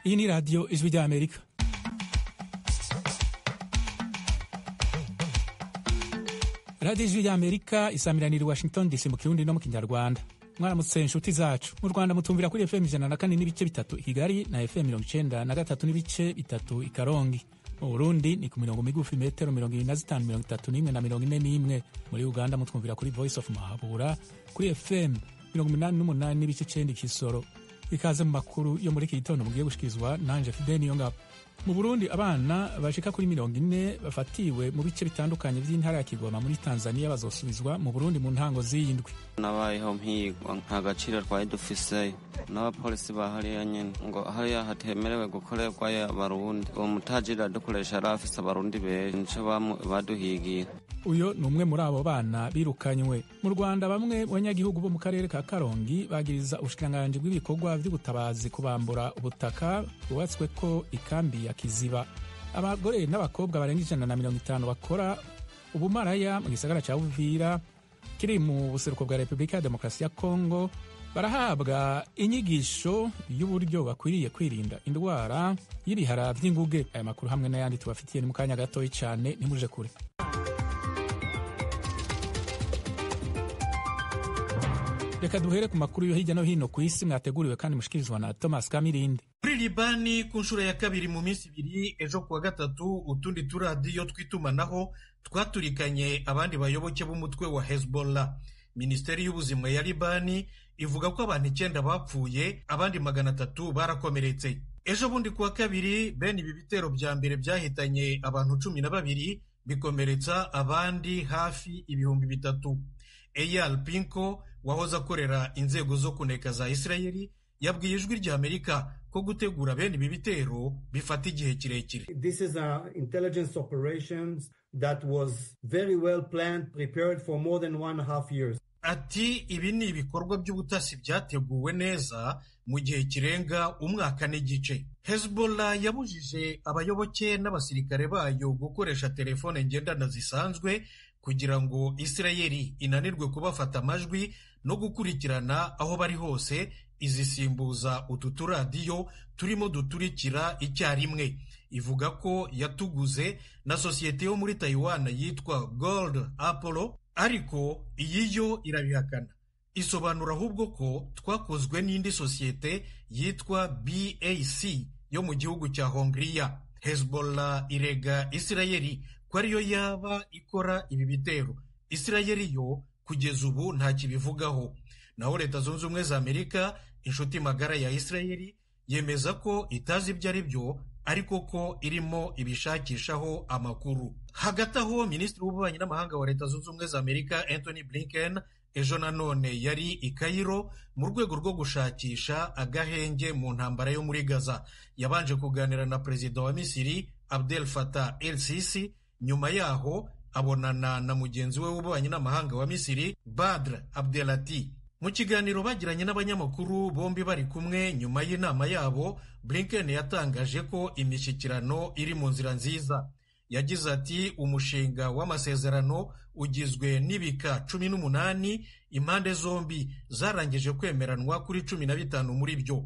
Iyi ni radiyo Ijwi ry'Amerika. Radiyo Ijwi ry'Amerika isamiranira i Washington DC mu Kirundi no mu Kinyarwanda. Mwaramutse inshuti zacu. Mu Rwanda mutumvira kuri FM 104.3 i Kigali na FM 93.3 i Karongi. Mu Burundi ni ku mirongo migufi metero 25, 31 na 41. Muri Uganda mutwumvira kuri Voice of Muhabura kuri FM 88.9 Kisoro. Ikaze mu makuru yo muri iki gitondo mugiye gushikirizwa nanje Fidel Niyongabo. Mu Burundi abana bashika kuri 40 bafatiwe mu bice bitandukanye vy'intara ya Kigoma muri Tanzania bazosubizwa mu Burundi mu ntango z'iyindwi. Nabayeho mpigwa, nta gaciro twari dufiseyo n'abapolisi ba hariya nyene ngo hariya hatemerewe gukorerwa abarundi. Uwo mutajiri adukoresha yari afise abarundi benshi, nico baduhigira. Uyo ni umwe muri abo bana birukanywe. Mu Rwanda bamwe mu banyagihugu bo mu karere ka Karongi bagiriza ubushikiranganji bw'ibikorwa vy'ubutabazi kubambura ubutaka bwubatsweko ikambi ya Kiziba. Abagore n'abakobwa barenga 150 bakora ubumaraya mu gisagara ca Uvira kiri mu buseruko bwa Repubulika ya Demokarasi ya Kongo barahabwa inyigisho y'uburyo bakwiriye kwirinda indwara y'ibihara vy'inguge. Aya makuru hamwe n'ayandi tubafitiye ni mu kanya gatoyi cane, ntimuje kure. Reka duhere ku makuru yo hirya no hino ku isi mwateguriwe kandi mushikirizwa na Thomas Kamirindi. Muri Libani ku nshuro ya kabiri mu minsi ibiri, ejo kuwa gatatu, utundi turadiyo tw'itumanaho twaturikanye abandi bayoboke b'umutwe wa Hezbollah. Minisiteri y'ubuzima ya Libani ivuga ko abantu 9 bapfuye, abandi 300 barakomeretse. Ejo bundi kuwa kabiri, bene ibi bitero bya mbere byahitanye abantu 12 bikomeretsa abandi hafi 3000. Eyal Pinko wahoze akorera inzego zo kuneka za Isirayeli yabwiye Ijwi rya Amerika ko gutegura bene ibi bitero bifata igihe kirekire. This is a intelligence operations that was very well planned, prepared for more than 1.5 years. Ati ibi ni ibikorwa by'ubutasi byateguwe neza mu gihe kirenga umwaka n'igice. Hezbollah yabujije abayoboke n'abasirikare bayo gukoresha telefone ngendanwa zisanzwe kugira ngo Isirayeli inanirwe kubafata amajwi no gukurikirana aho bari hose, izisimbuza utu turadiyo turimo duturikira icyarimwe. Ivuga ko yatuguze na sosiyete yo muri Taiwan yitwa Gold Apollo, ariko iyi yo irabihakana. Isobanura ahubwo ko twakozwe n'indi sosiyete yitwa BAC yo mu gihugu cya Hongiriya. Hezbollah irega Isirayeli ko ariyo yaba ikora ibi bitero. Isirayeli yo kugeza ubu nta kibivugaho. Naho Leta Zunze Ubumwe za Amerika, inshuti magara ya Isirayeli, yemeza ko itazi ibyo ari byo, ariko ko irimo ibishakishaho amakuru. Hagati aho, Minisitiri w'Ububanyi n'Amahanga wa Leta Zunze Ubumwe za Amerika Anthony Blinken ejo nanone yari i Cairo mu rwego rwo gushakisha agahenge mu ntambara yo muri Gaza. Yabanje kuganira na Perezida wa Misiri Abdel Fattah el-Sisi, nyuma yaho abonana na mugenzi we w'ububanyi n'amahanga wa Misiri Badr Abdelati. Mu kiganiro bagiranye n'abanyamakuru bombi bari kumwe nyuma y'inama yabo, Blinken yatangaje ko imishyikirano iri mu nzira nziza. Yagize ati umushinga w'amasezerano ugizwe n'ibika 18, impande zombi zarangije kwemeranwa kuri 15 muri byo.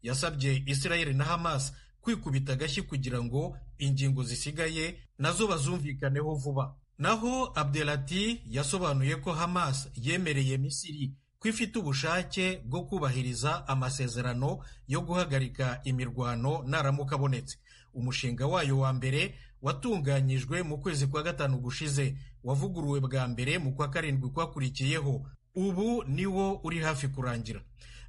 Yasabye Israel na Hamas kwikubita agashyi kugira ngo ingingo zisigaye nazo bazumvikaneho vuba. Naho Abdelati yasobanuye ko Hamas yemereye Misiri ko ifite ubushake bwo kubahiriza amasezerano yo guhagarika imirwano naramuka abonetse. Umushinga wayo wa mbere watunganyijwe mu kwezi kwa 5 gushize, wavuguruwe bwa mbere mu kwa 7 kwakurikiyeho, ubu niwo uri hafi kurangira.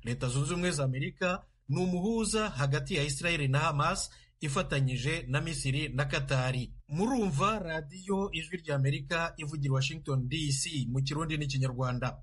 Leta Zunze Ubumwe za Amerika ni umuhuza hagati ya Israel na Hamas ifatanyije na Misiri na Katari. Murumva radiyo Ijwi rya Amerika ivugira Washington DC mu Kirundi n'Ikinyarwanda.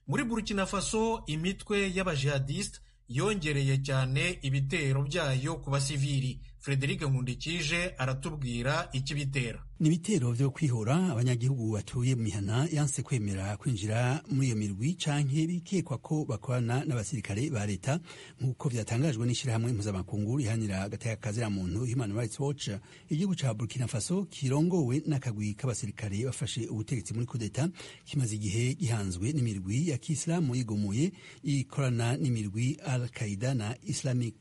Muri Burkina Faso imitwe y'abajihadiste yongereye cyane ibitero byayo ku basivili. Frederic Nkundikije aratubwira ikibitera. Ni ibitero vyo kwihora abanyagihugu batuye mu mihana yanse kwemera kwinjira muri iyo mirwi canke bikekwa ko bakorana n'abasirikare ba leta, nk'uko vyatangajwe n'ishirahamwe mpuzamakungu rihanira agateka kaziramuntu Human Rights Watch. Igihugu ca Burkina Faso kirongowe n'akagwi k'abasirikare bafashe ubutegetsi muri kudeta kimaze igihe gihanzwe n'imirwi ya kisilamu yigomuye ikorana n'imirwi Al Qaeda na Islamic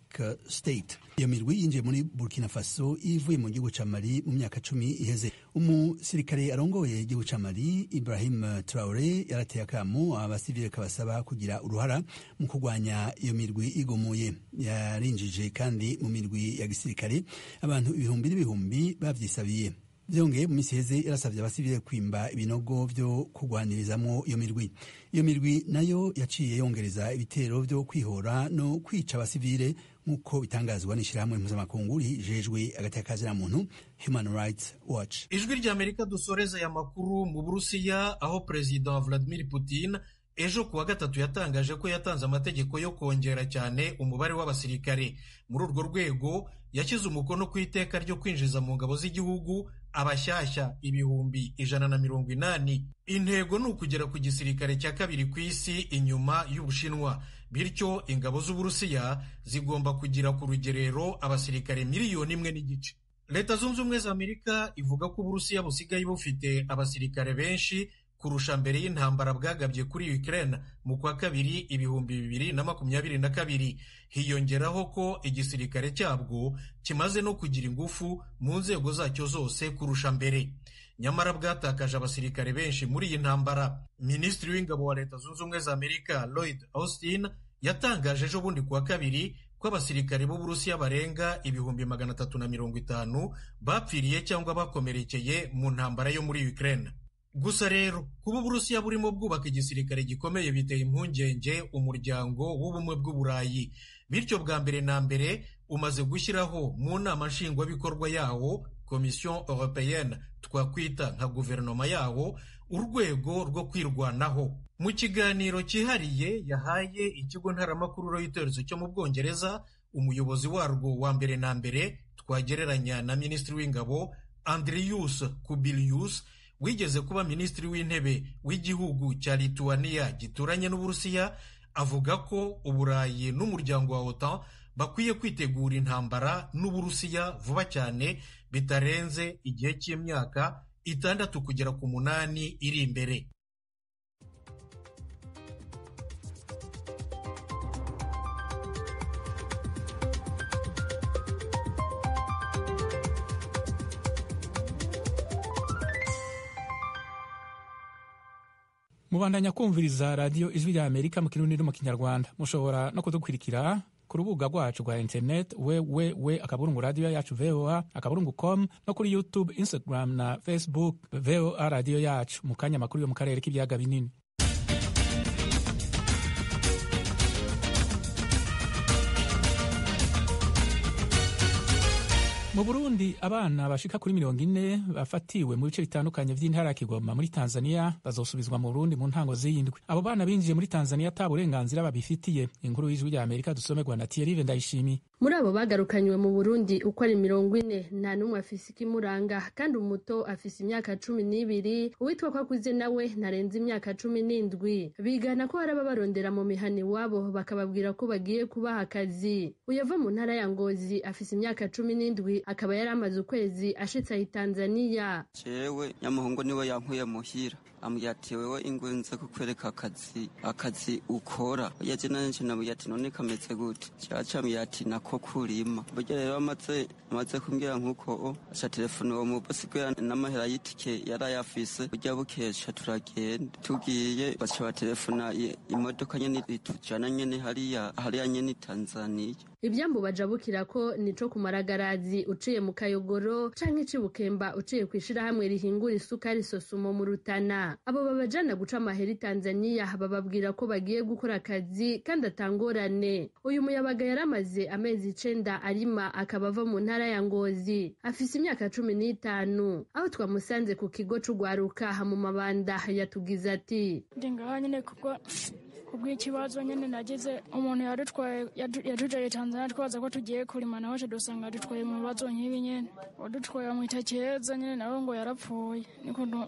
State. Iyo mirwi yinjiye muri Burkina Faso ivuye mu gihugu ca Mali mu myaka 10 iheze. Umusirikare arongoye igihugu ca Mali, Ibrahim Traore, yarateye akamo abasivile kabasaba kugira uruhara mu kurwanya iyo mirwi igomoye. Yarinjije kandi mu mirwi ya gisirikare abantu ibihumbi n'ibihumbi bavyisabiye. Vyongeye, mu misi iheze yarasavye abasivile kwimba ibinogo vyo kurwanirizamwo iyo mirwi. Iyo mirwi nayo yaciye yongereza ibitero vyo kwihora no kwica abasivile, nk'uko bitangazwa n'ishirahamwe mpuzamakungu rijejwe agateka muntu, Human Rights Watch. Ijwi rya Amerika. Dusoreza aya makuru mu Burusiya, aho Perezida Vladimir Putin ejo kuwa gatatu yatangaje ko yatanze amategeko yo kongera cyane umubare w'abasirikare. Muri urwo rwego yashyize umukono ku iteka ryo kwinjiza mu ngabo z'igihugu abashyashya 180,000. Intego ni ukugera ku gisirikare cya kabiri ku isi inyuma y'Ubushinwa. Bityo ingabo z'Uburusiya zigomba kugira ku rugerero abasirikare 1.5 miliyoni. Leta Zunze Ubumwe za Amerika ivuga ko Uburusiya busigaye bufite abasirikare benshi kurusha mbere y'intambara bwagabye kuri Ukraine mu kwa kabiri 2022. Hiyongeraho ko igisirikare cyabwo kimaze no kugira ingufu mu nzego zacyo zose kurusha mbere, nyamara bwatakaje abasirikare benshi muri iyi ntambara. Minisitiri w'ingabo wa Leta Zunze Ubumwe za Amerika, Lloyd Austin, yatangaje ejo bundi kuwa kabiri ko abasirikare b'Uburusiya barenga 350,000 bapfiriye cyangwa bakomerekeye mu ntambara yo muri Ukraine. Gusa rero, kuba Uburusiya burimo bwubaka igisirikare gikomeye biteye impungenge Umuryango w'Ubumwe bw'Uburayi. Bityo bwa mbere na mbere umaze gushyiraho mu nama nshingwabikorwa yawo, Commission Européenne twakwita nka guverinoma yawo, urwego rwo kwirwanaho. Mu kiganiro cyihariye yahaye ikigo ntaramakuru Reuters cyo mu Bwongereza, umuyobozi warwo wa mbere na mbere, twagereranya na minisitiri w'ingabo, Andrius Kubilius, wigeze kuba minisitiri w'intebe w'igihugu cya Lituania gituranye n'Uburusiya, avuga ko Uburayi n'umuryango wa OTAN bakwiye kwitegura intambara n'Uburusiya vuba cyane, bitarenze igihe cy'imyaka 6 kugera ku 8 iri imbere. Mubandanya kumviriza Radiyo Ijwi rya Amerika mu Kirundi no mu Kinyarwanda. Mushobora no kudukurikira ku rubuga rwacu rwa internet, www.radiyoyacuvoa.com, no kuri YouTube, Instagram na Facebook, VOA Radiyo Yacu. Mu kanya, amakuru yo mu karere k'ibiyaga binini. Mu Burundi, abana bashika kuri 40 bafatiwe mu bice bitandukanye vy'intara ya Kigoma muri Tanzania bazosubizwa mu Burundi mu ntango z'iyindwi. Abo bana binjiye muri Tanzania ata burenganzira babifitiye. Inkuru y'Ijwi rya Amerika dusomerwa na Thierry Ndayishimiye. Muri abo bagarukanywe mu Burundi uko ari 40, nta n'umwe afise ikimuranga, kandi umuto afise imyaka 12, uwitwa ko akuze nawe ntarenze imyaka 17. Bigana ko hari ababarondera mu mihana iwabo bakababwira ko bagiye kubaha akazi. Uyava mu ntara ya Ngozi afise imyaka 17, akaba yari amaze ukwezi ashitse ahi Tanzania. Jewe nyamuhungu niwe yankuye muhira, ambwira ati: "Wewe ingwe nze kukwereka akazi ukora." Yaje nanje nabwira ati: "None kameze gute?" Caca ambwira ati: "Nako kurima." Burya rero amaze kumbwira nkuko, aca telefone uwo mubosi kubera n'amahera y'itike yarayafise. Burya bukesha turagenda, tugiye baca batelefona imodoka nyene itujana nyene hariya nyene Tanzania. Ivyambu bajabukira ko nico ku Maragarazi uciye mu Kayogoro, canke ic'Ibukemba uciye kw'ishirahamwe rihingura isukari Sosumo mu Rutana. Abo babajana guca amahera i Tanzania bababwira ko bagiye gukora akazi kandi atangorane. Uyu muyabaga yaramaze amezi 9 arima, akaba ava mu ntara ya Ngozi, afise imyaka 15. Aho twamusanze ku kigo c'ugwaruka mu Mabanda, yatugize ati: Ndi ngaha nyene kuko kubw'ikibazo nyene nagize. Umuntu yadutwaye yatujanye Tanzania twaza ko tugiye kurima, naho dusanga adutwaye mu bibazo nk'ibi nyene. Wadutwaye bamwita Keza nyene, nawe ngo yarapfuye,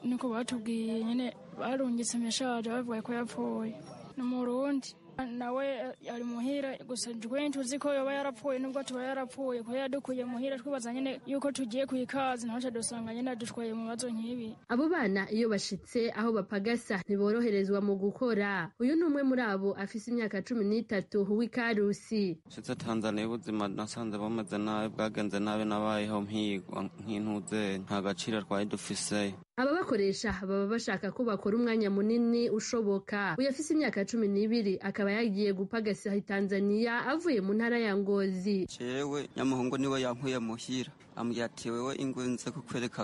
niko batubwiye nyene. Barungitse meshaje bavuga ko yapfuye, ni Umurundi. Nawe ari muhira gusa jwe ntuzi ko yoba yarapfuye, nubwo tuba yarapfuye ko yadukuye muhira twibaza nyene yuko tugiye kuyikazi, naho dusanga nyene adutwaye mu bibazo nk'ibi. Abo bana iyo bashitse aho bapagasa ntiboroherezwa mu gukora. Uyu ni umwe muri abo afise imyaka 13 w'Ikarusi. Nshitse Tanzania ubuzima nasanze bumeze nabi, bwagenze nabi, nabayeho mpigwa nk'intuze, nta gaciro twari dufise. Ababakoresha baba bashaka ko bakora umwanya munini ushoboka. Uyu afise imyaka 12 akaba yagiye gupagasa Tanzania avuye mu ntara ya Ngozi. Jewe nyamuhungu niwe yankuye muhira, ambwira ati wewe ingwe nze kukwereka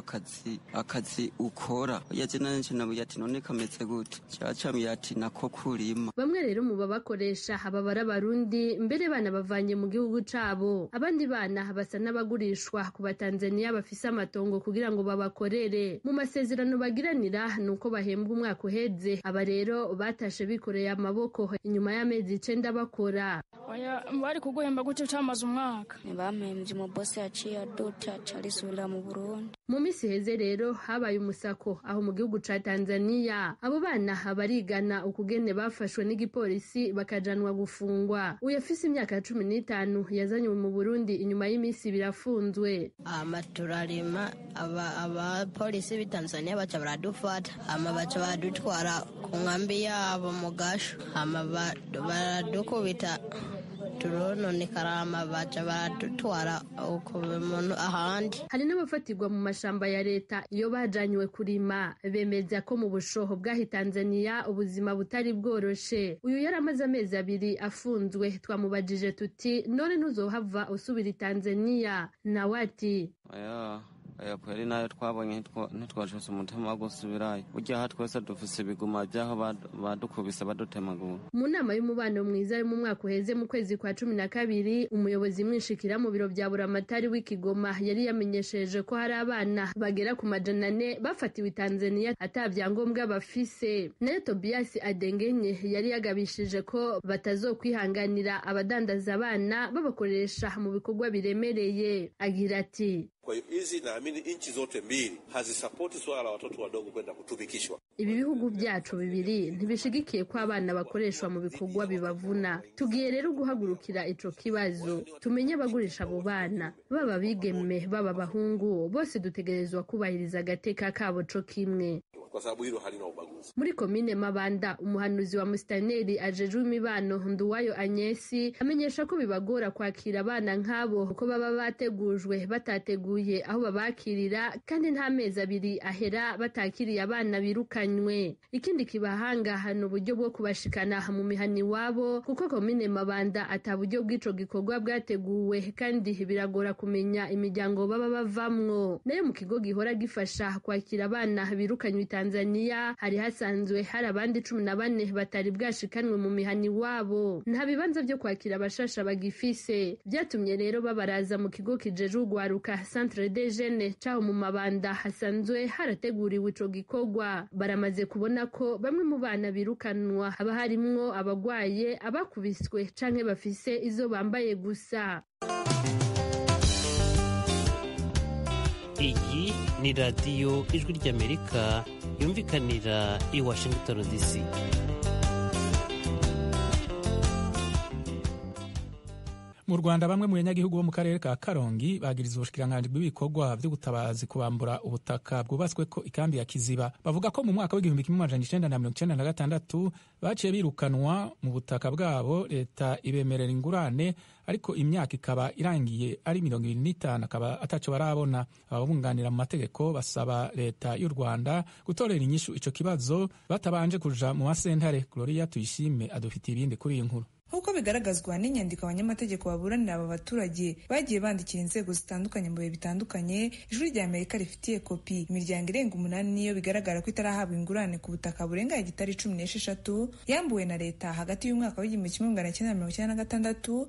akazi ukora. Yaje nanje nabwira ati none kameze gute? Caca ambwira ati nako kurima. Bamwe rero mu babakoresha baba ari Abarundi, mbere bana bavanye mu gihugu cabo. Abandi bana basa n'abagurishwa ku Batanzania bafise amatongo kugira ngo babakorere. Mu masezerano bagiranira nuko bahembwa umwaka uheze. Aba rero batashe bikoreye amaboko inyuma y'amezi 9 bakora. Oya, bari kuguhemba gute utamaze umwaka? Ntibampembye, umubosi yaciye aduta arisubira mu Burundi. Mu minsi iheze rero habaye umusako aho mu gihugu ca Tanzania. Abo bana barigana ukugene bafashwe n'igipolisi bakajanwa gufungwa. Uyu afise imyaka 15 yazanywe mu Burundi inyuma y'imisi birafunzwe. Ama turarima abapolisi b'i Tanzania baca baradufata, ama baca baradutwara ku nkambi yabo mu gasho, ama baradukubita turononekara, ama baca baradutwara umuntu ahandi. Hari n'abafatirwa mu mashamba ya leta iyo bajanywe kurima. Bemeza ko mu bushoho bw'ahi Tanzania ubuzima butari bworoshe. Uyu yari amaze amezi 2 afunzwe. Twamubajije tuti none ntuzohava usubira i Tanzania? Nawe ati oya oya, kweri nayo twabonye ntitwashose umutima wo gusubirayo. Burya aha twese dufise ibiguma by'aho badukubise badutemagura. Mu nama y'umubano mwiza yo mu mwaka uheze mu kwezi kwa 12, umuyobozi mwinshikira mu biro bya Buramatari w'Ikigoma yari yamenyesheje ko hari abana bagera ku 400 bafatiwe Tanzania ata vyangombwa bafise. Nayo Tobias Adengenye yari yagabishije ko batazokwihanganira abadandaza abana babakoresha mu bikorwa biremereye. Agira ati Kwa hiyo hizi naamini nchi zote mbili hazisapoti swala la watoto wadogo kwenda kutumikishwa. Ibi bihugu byacu bibiri ntibishigikiye ko abana bakoreshwa mu bikorwa bibavuna. Tugiye rero guhagurukira ico kibazo, tumenye abagurisha abo bana, baba bigeme baba abahungu, bose dutegerezwa kubahiriza agateka kabo co kimwe. Kwa sababu hilo halina ubaguzi. Muri komine Mabanda, umuhanuzi wa Mustaneri ajejwe imibano Nduwayo Anyesi amenyesha ko bibagora kwakira abana nk'abo kuko baba bategujwe batateguye aho babakirira, kandi nta mezi 2 ahera batakiriye abana birukanywe. Ikindi kibahanga hano uburyo bwo kubashikana mu mihani wabo, kuko komine Mabanda ata buryo bw'ico gikorwa bwateguwe, kandi biragora kumenya imiryango baba bavamwo. Nayo mu kigo gihora gifasha kwakira abana birukanywe Tanzania hari hasanzwe hari abandi 14 batari bwashikanwe mu mihani wabo. Nta bibanza byo kwakira abashasha bagifise. Byatumye rero babaraza mu kigo kijejwe ugwaruka Centre des Jeunes caho mu Mabanda hasanzwe harateguriwe ico gikorwa. Baramaze kubona ko bamwe mu bana birukanwa haba harimwo abagwaye, abakubiswe canke bafise izo bambaye gusa. Iyi ni radiyo Ijwi ry'Amerika yumvikanira i Washington DC. Mu Rwanda bamwe mu banyagihugu bo mu karere ka Karongi bagiriza ubushikiranganji bw'ibikorwa vy'ubutabazi kubambura ubutaka bwubatswe ko ikambi ya Kiziba. Bavuga ko mu mwaka w'1996 baciye birukanwa mu butaka bwabo, leta ibemerera ingurane, ariko imyaka ikaba irangiye ari 25 akaba ataco barabona. Ababunganira mu mategeko basaba leta y'u Rwanda gutorera inyishu ico kibazo batabanje kuja mu masentare. Gloria Tuyishime adufitiye ibindi kuri iyi nkuru. Nk'uko bigaragazwa n'inyandiko abanyamategeko baburanira aba baturage bagiye bandikira inzego zitandukanye mu bihe bitandukanye, Ijwi rya Amerika rifitiye kopi, imiryango irenga 8 niyo bigaragara ko itarahabwa ingurane ku butaka burenga hegitari 16 yambuwe na leta hagati y'umwaka w'1996 n'1997,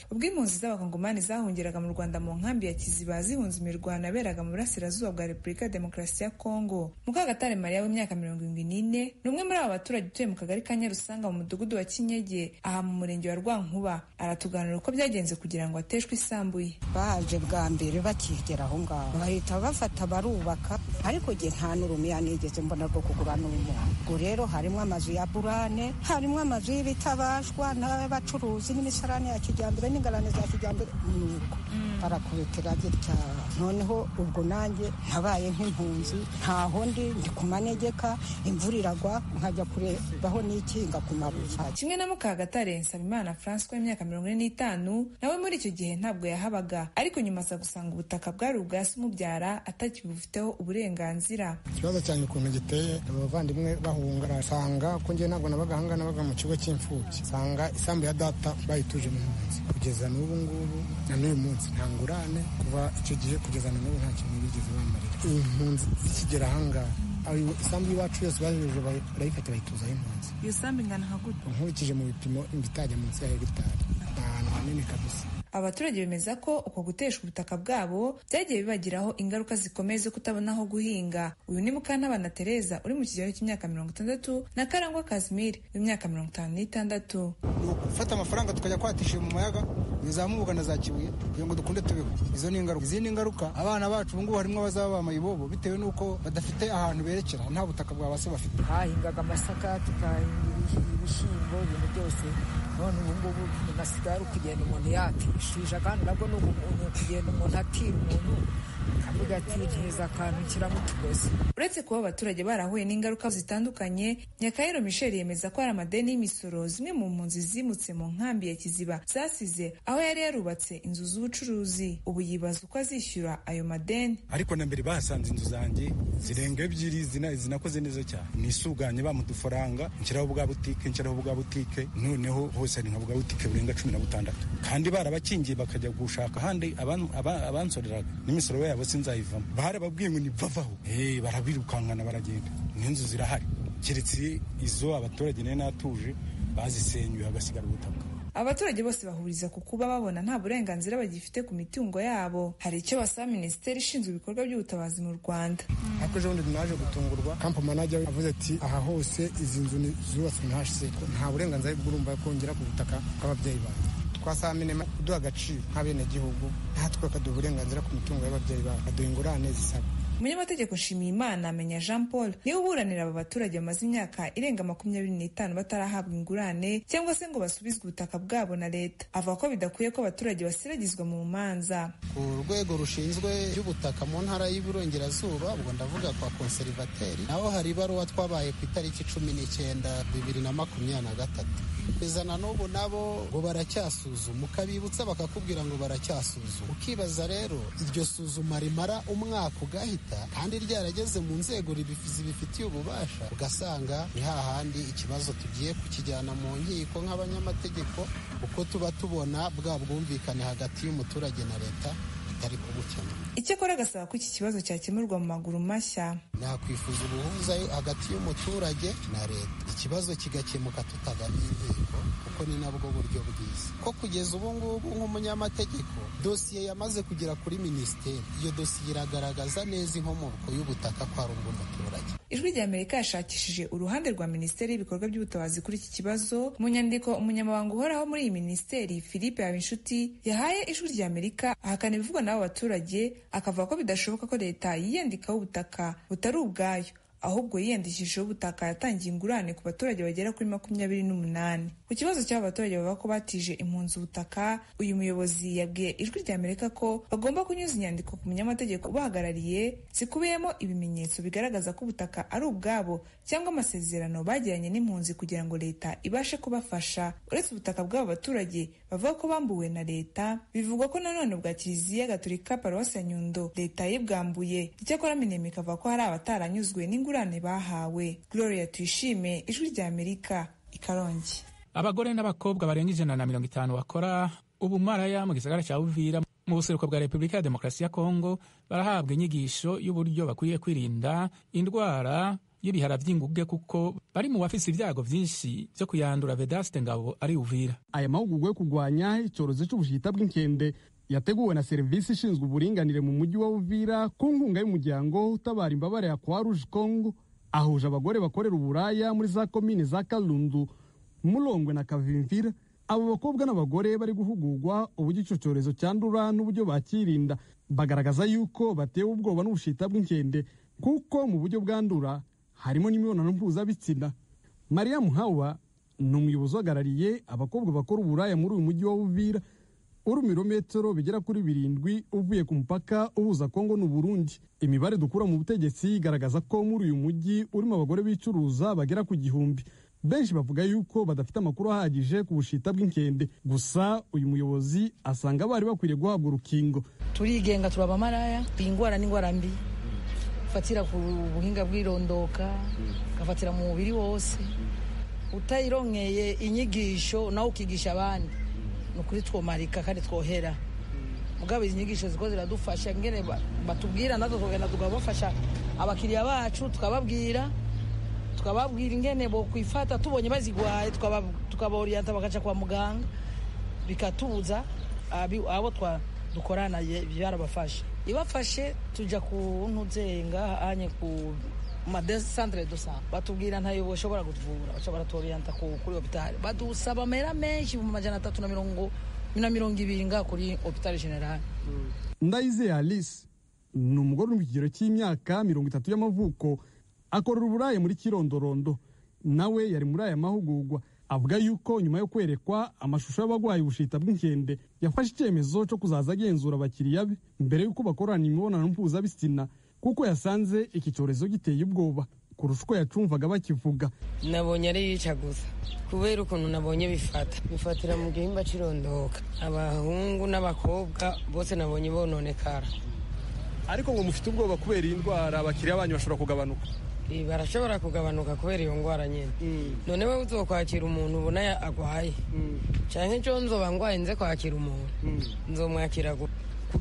ubwo impunzi z'abakongomani zahungeraga mu Rwanda mu nkambi ya Kiziba zihunze imirwano yaberaga mu burasirazuba bwa Repubulika ya Demokarasi ya Kongo. Mukagatare Mariya w'imyaka 74 ni umwe muri aba baturage utuye mu kagari ka Nyarusanga Gahanga mu mudugudu wa Kinyege, aha mu murenge wa Rwankuba. Aratuganira uko byagenze kugira ngo ateshwe isambu ye. Baje bwa mbere bakigera aho ngaho bahita bafata barubaka, ariko jye nta n'urumiya nigeze mbona rwo kugura n'umuntu. Ubwo rero harimo amazu ya burane, harimo amazu y'ibitabashwa n'abacuruzi n'imisarane ya kijyambere n'ingarane za kijyambere, nuko barakubitira gutya. Noneho ubwo nanjye ntabaye nk'impunzi, ntaho ndi ku manegeka, imvura iragwa nkajya kurebaho n'ikinga ku mabuye. Kimwe na Mukagatare Nsabimana Francois w'imyaka 45, nawe muri icyo gihe ntabwo yahabaga, ariko nyuma aza gusanga ubutaka bwari ubwa se umubyara atakibufiteho uburenganzira. Ikibazo cyanjye ukuntu giteye, abavandimwe bahunga basanga ko njye ntabwo nabaga ahanga, nabaga mu kigo cy'imfubyi, nsanga isambu ya data bayituje mu mpunzi kugeza n'ubu ngubu na n'uyu munsi nta ngurane. Kuva icyo gihe kugeza na n'ubu nta kintu bigeze bamarira. Impunzi zikigera ahangaha, isambu y'iwacu yose bajeje barayifata bayituzaho impunzi. Iyo sambu ingana nka gute? Nkurikije mu bipimo itajya munsi ya hegitari, ni ahantu hanini kabisa. Abaturage bemeza ko uko guteshwa ubutaka bwabo byagiye bibagiraho ingaruka zikomeye zo kutabona aho guhinga. Uyu ni Mukantabana Tereza uri mu kigero cy'imyaka 60 na Karangwa Casimir w'imyaka 56. Ni ugufata amafaranga tukajya kwatisha mu mayaga za na za Kibuye kugira ngo dukunde tubeho. Izo ni ingaruka. Izindi ngaruka, abana bacu ubu ngubu harimo abazaba bamaye ibobo bitewe n'uko badafite ahantu berekera, nta butaka bwa base bafite. Hahingaga amasaka, tukahinga ibishyimbo, ibintu byose. None ubu ngubu hasigaye ari ukugenda umuntu yatishisha, kandi nabwo ni ukugenda umuntu atira umuntu akavuga ati ntiza akantu nshyiramo utugozi. Uretse kuba abaturage barahuye n'ingaruka zitandukanye, Nyakahiro Michel yemeza ko hari amadeni y'imisoro zimwe mu mpunzi zimutse mu nkambi ya Kiziba zasize aho yari yarubatse inzu z'ubucuruzi. Ubu yibaza uko azishyura ayo madeni. Ariko na mbere bahasanze inzu zanjye zirenga ebyiri zinakoze neza cyane, nisuganye bamudufaranga nshyiraho bwa butike, nshyiraho bwa butike, noneho hose ni nka bwa butike burenga 16, kandi barabakingiye bakajya gushaka ahandi abansoreraga n'imisoro yabo sinzayivamo. Barababwiye ngo nibavaho, barabirukankana baragenda, n'inzu zirahari keretse izo abaturage nari natuje bazisenyuye hagasigara ubutaka. Abaturage bose bahuriza ku kuba babona nta burenganzira bagifite ku mitungo yabo. Hari icyo basaba minisiteri ishinzwe ibikorwa by'ubutabazi mu Rwanda. Ariko ejo bundi naje gutungurwa, kampu manager avuze ati aha hose izi nzu zubatswe na HCR, nta burenganzira bw'urumva kongera ku butaka bw'ababyeyi banjye. Twasaba minema kuduha agaciro nk'abenegihugu, natwe bakaduha uburenganzira ku mitungo y'ababyeyi bacu, baduha ingurane zisabwa. Umunyamategeko Nshimiyimana Menya Jean Paul niwe uburanira aba baturage bamaze imyaka irenga 25 batarahabwa ingurane cyangwa se ngo basubizwe ubutaka bwabo na leta. Avuga ko bidakwiye ko abaturage basiragizwa mu manza. Ku rwego rushinzwe iby'ubutaka mu ntara y'Iburengerazuba, ubwo ndavuga kwa konserivateri, naho hari ibaruwa twabaye ku itariki 19 2023. Kugeza na n'ubu nabo ngo baracyasuzuma, ukabibutsa bakakubwira ngo baracyasuzuma. Ukibaza rero iryo suzuma rimara umwaka ugahita kandi ryarageze mu nzego zibifitiye ububasha, ugasanga ni hahandi ikibazo tugiye kukijyana mu nkiko nk'abanyamategeko, uko tuba tubona bwa bwumvikane hagati y'umuturage na leta bitari kubukemura. Icyakora agasaba ko iki kibazo cyakemurwa mu maguru mashya. Nakwifuza ubuhuza hagati y'umuturage na leta, ikibazo kigakemuka tutagana inkiko, kuko ni nabwo buryo bwiza. Ko kugeza ubu ngubu nk'umunyamategeko dosiye yamaze kugera kuri minisiteri, iyo dosiye iragaragaza neza inkomoko y'ubutaka ko ari ubw'umuturage. Ijwi rya Amerika yashakishije uruhande rwa minisiteri y'ibikorwa by'ubutabazi kuri iki kibazo. Mu nyandiko umunyamabanga uhoraho muri iyi minisiteri Philippe Habinshuti yahaye Ijwi rya Amerika, ahakana ibivugwa n'abo baturage, akavuga ko bidashoboka ko leta yiyandikaho ubutaka butari ubwayo, ahubwo yiyandikishijeho ubutaka yatangiye ingurane ku baturage bagera kuri 28. Ku kibazo cy'aba baturage bavuga ko batije impunzi ubutaka, uyu muyobozi yabwiye Ijwi rya Amerika ko bagomba kunyuza inyandiko ku munyamategeko ubahagarariye zikubiyemo ibimenyetso bigaragaza ko ubutaka ari ubwabo cyangwa amasezerano bagiranye n'impunzi kugira ngo leta ibashe kubafasha. Uretse ubutaka bw'abo baturage bavuga ko bambuwe na leta, bivugwa ko nanone bwa Kiliziya Gatolika Paruwasi ya Nyundo leta yibwambuye. Icyakora Minema ikavuga ko hari abataranyuzwe n'ingurane bahawe. Gloria Tuyishime, Ijwi rya Amerika, i Karongi. Abagore n'abakobwa barenga 150 bakora ubumaraya mu gisagara cya Uvira mu buseruko bwa Repubulika ya Demokarasi ya Kongo barahabwa inyigisho y'uburyo bakwiye kwirinda indwara y'ibihara by'inguge kuko bari mu bafise ibyago byinshi byo kuyandura. Vedaste Ngabo ari Uvira. Aya mahugurwa yo kurwanya icyorezo cy'ubushita bw'inkende yateguwe na serivisi ishinzwe uburinganire mu mujyi wa Uvira ku nkunga y'umuryango utabara imbabare ya Croix Rouge Congo, ahuje abagore bakorera uburaya muri za komine za Kalundu, Mulongwe na Kavimvira. Abo bakobwa n'abagore bari guhugurwa uburyo icyo cyorezo cyandura n'uburyo bakirinda, bagaragaza yuko batewe ubwoba n'ubushita bw'inkende kuko mu buryo bwandura harimo n'imibonano mpuzabitsina. Maria Muhawa ni umuyobozi uhagarariye abakobwa bakora uburaya muri uyu mujyi wa Uvira, uri ibirometero bigera kuri 7 uvuye ku mupaka uhuza Kongo n'u Burundi. Imibare dukura mu butegetsi igaragaza ko muri uyu mujyi urimo abagore bicuruza bagera ku 1000. Benshi bavuga yuko badafite amakuru ahagije ku bushita bw'inkende. Gusa uyu muyobozi asanga bari bakwiriye guhabwa urukingo. Turigenga, turaba maraya. Iyi ndwara ni indwara mbi, ifatira ku buhinga bw'irondoka, igafatira mu mubiri wose. Utayironkeye inyigisho nawe ukigisha abandi, ni ukuri twomarika kandi twohera. Mugabo izi nyigisho ziko ziradufasha, ngene batubwira natwe tukagenda tukabafasha abakiriya bacu, tukababwira ingene bo kwifata tubonye bazigwaye, tukabaoriyanta bakaca kwa muganga, bikatubuza abo dukorana byarabafasha. Ibafashe tuja ku ntuzenga anye ku centre de santé, batubwira ntayo bashobora kutuvura, baca baratoriyanta kuri hôpital, badusaba amahera menshi mu 320 nga kuri hôpital general. Ndayizeye Alice ni umugore uri mu kigero cy'imyaka 30 y'amavuko, akorera uburaya muri Kirondorondo. Nawe yari muri aya mahugurwa. Avuga yuko nyuma yo kwerekwa amashusho y'abagwayi ubushita bw'inkende yafashe icyemezo cyo kuzaza agenzura abakiriya be mbere y'uko bakorana imibonano mpuzabitsina, kuko yasanze iki cyorezo giteye ubwoba kurusha uko yacumvaga bakivuga. Nabonye ari yica gusa kubera ukuntu nabonye bifatira mu gihimba cy'irondoka, abahungu n'abakobwa bose nabonye bononekara. Ariko ngo mufite ubwoba kubera iyi ndwara, abakiriya banyu bashobora kugabanuka? Barashobora kugabanuka kubera iyo ndwara nyine. None we uzokwakira umuntu ubona agwaye, canke nco nzoba ngwaye nze kwakira umuntu, nzomwakira gute?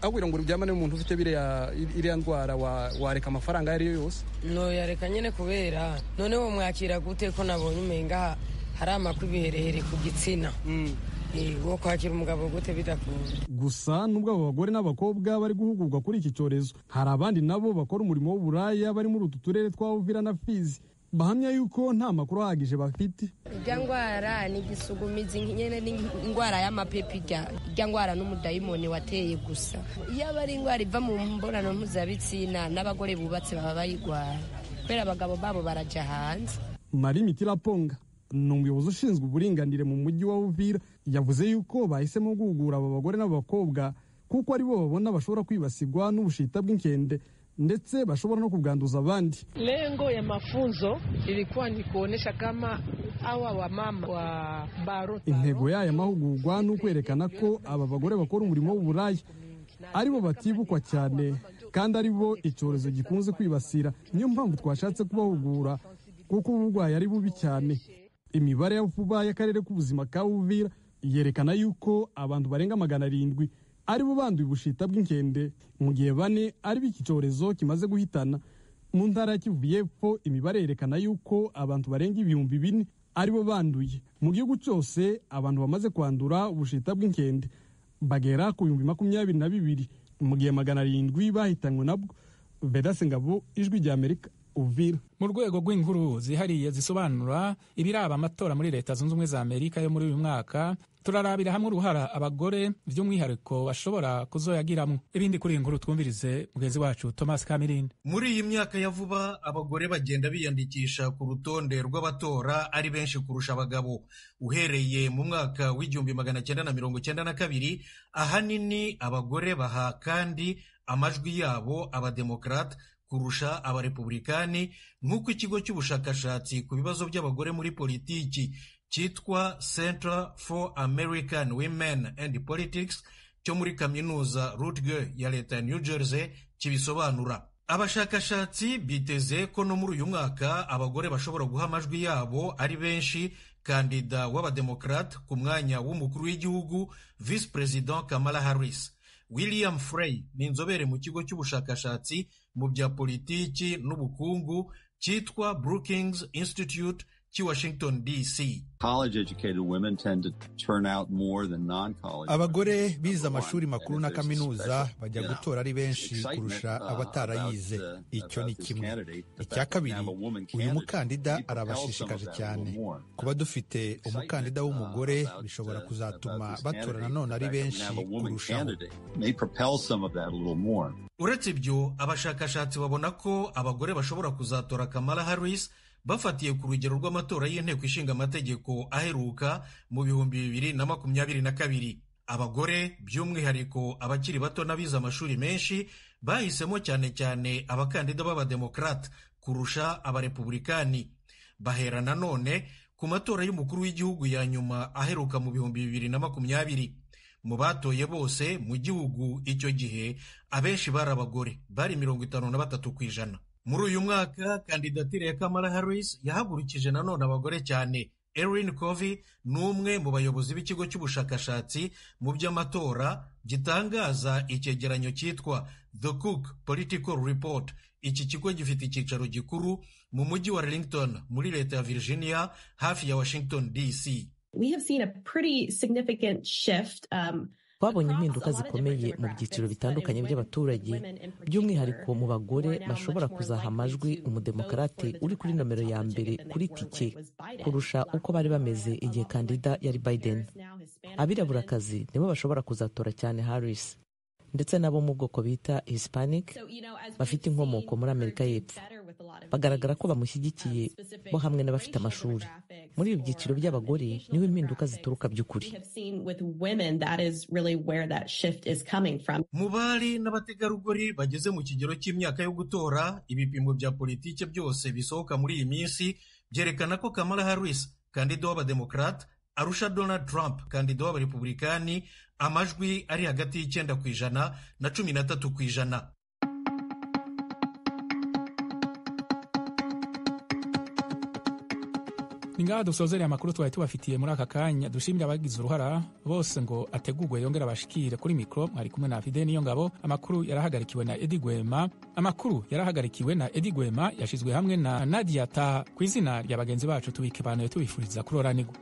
Abwira ngo uryamane n'umuntu ufite iriya ndwara, wareka amafaranga ayo ariyo yose? No yareka nyine, kubera none wo mwakira gute ko nabonye umenga hari amakwi ibiherehere ku gitsina? Wo kwakira umugabo gute bidakunda? Gusa nubwo abo bagore n'abakobwa bari guhugurwa kuri iki cyorezo, hari abandi nabo bakora umurimo w'uburaya bari muri utu turere twa Uvira na Fizi bahamya yuko nta makuru ahagije bafite. Irya ndwara ni igisugumizi nyene, ni indwara y'amapepi. Irya ndwara n'umudayimoni wateye gusa. Iyo aba ari indwara iva mu mbonano mpuzabitsina, n'abagore bubatse baba bayigwara kubera abagabo babo baraja hanze. Marie Mitiraponga ni umuyobozi ushinzwe uburinganire mu mujyi wa Uvira, yavuze yuko bahisemo guhugura aba bagore n'abakobwa kuko aribo babona bashobora kwibasirwa n'ubushita bw'inkende ndetse bashobora no kubwanduza abandi. Lengo ya mafunzo ilikuwa ni kuonesha kama hawa wamama wa baro. Intego y'aya mahugurwa ni ukwerekana ko aba bagore bakora umurimo w'uburaya aribo batibukwa cyane kandi aribo icyorezo gikunze kwibasira. Niyo mpamvu twashatse kubahugura kuko uburwayi ari bubi cyane. Imibare ya vuba y'akarere k'ubuzima ka Uvira yerekana yuko abantu barenga 700 aribo banduye ubushita bw'inkende, mu gihe 4 ari b'iki cyorezo kimaze guhitana. Mu ntara ya Kivu y'Epfo imibare yerekana yuko abantu barenga 4000 aribo banduye. Mu gihugu cyose abantu bamaze kwandura ubushita bw'inkende bagera ku 22,000, mu gihe 700 bahitanywe nabwo. Vedase Ngabo, Ijwi rya Amerika, Uvira. Mu rwego rw'inkuru zihariye zisobanura ibiraba amatora muri Leta Zunze Ubumwe za Amerika yo muri uyu mwaka, turarabira hamwe uruhara abagore by'umwihariko bashobora kuzoyagiramwo. Ibindi kuri iyi nkuru twumvirize mugenzi wacu Thomas Kamirindi. Muri iyi myaka ya vuba abagore bagenda biyandikisha ku rutonde rw'abatora ari benshi kurusha abagabo. Uhereye mu mwaka w'1992 ahanini abagore baha kandi amajwi yabo abademokrate kurusha abarepublikani, nk'uko ikigo cy'ubushakashatsi ku bibazo by'abagore muri politiki cyitwa Center for American Women and Politics cyo muri kaminuza Rutgers ya leta ya New Jersey kibisobanura. Abashakashatsi biteze ko no muri uyu mwaka abagore bashobora guha amajwi yabo ari benshi kandida w'abademokrate ku mwanya w'umukuru w'igihugu, Vice President Kamala Harris. William Frey ni inzobere mu kigo cy'ubushakashatsi mu bya politiki n'ubukungu cyitwa Brookings Institute cy'i Washington DC. Abagore bize amashuri makuru na kaminuza bajya gutora ari benshi kurusha abatarayize. Icyo ni kimwe. Icya kabiri, uyu mukandida arabashishikaje cyane. Kuba dufite umukandida w'umugore bishobora kuzatuma batora nanone ari benshi kurushaho. Uretse ibyo, abashakashatsi babona ko abagore bashobora kuzatora Kamala Harris bafatiye ku rugero rw'amatora y'inteko ishinga amategeko aheruka mu 2022. Abagore by'umwihariko abakiri bato n'abize amashuri menshi bahisemo cyane cyane abakandida b'abademokarate kurusha abarepublikani. Bahera nanone ku matora y'umukuru w'igihugu ya nyuma aheruka mu 2020. Mu batoye bose mu gihugu icyo gihe, abenshi bari abagore, bari 53%. Muri uyu mwaka kandidatire ya Kamala Harris yahagurukije nanone abagore cyane. Erin Covey ni umwe mu bayobozi b'ikigo cy'ubushakashatsi mu by'amatora gitangaza icyegeranyo cyitwa The Cook Political Report. Iki kigo gifite icyicaro gikuru mu mujyi wa Arlington muri leta ya Virginia, hafi ya Washington DC. Twabonye impinduka zikomeye mu byiciro bitandukanye by'abaturage, by'umwihariko mu bagore bashobora kuzaha amajwi umudemokarate uri kuri nomero ya mbere kuri tike kurusha uko bari bameze igihe kandida yari Biden. Abiraburakazi nibo bashobora kuzatora cyane Harris, ndetse n'abo mu bwoko bita Hispanic bafite inkomoko muri Amerika y'Epfo bagaragara ko bamushyigikiye, bo hamwe n'abafite amashuri. Muri ibi byiciro by'abagore niho impinduka zituruka by'ukuri. Mu bari n'abategarugori bageze mu kigero cy'imyaka yo gutora, ibipimo bya politike byose bisohoka muri iyi minsi byerekana ko Kamala Harris, kandida w'abademokarate, arusha Donald Trump, kandida w'abarepublikani, amajwi ari hagati y'9% na 13%. Ni ngaha dusozereye amakuru twari tubafitiye muri aka kanya. Dushimira abagize uruhara bose ngo ategurwe yongere abashikire. Kuri mikoro mwari kumwe na Fide Niyo Ngabo. Amakuru yarahagarikiwe na Edi Gwema. Amakuru yarahagarikiwe na Edi Gwema, yashizwe hamwe na Nadia Taha. Ku izina rya bagenzi bacu tubikebanuye, tubifuriza kuroranirwa.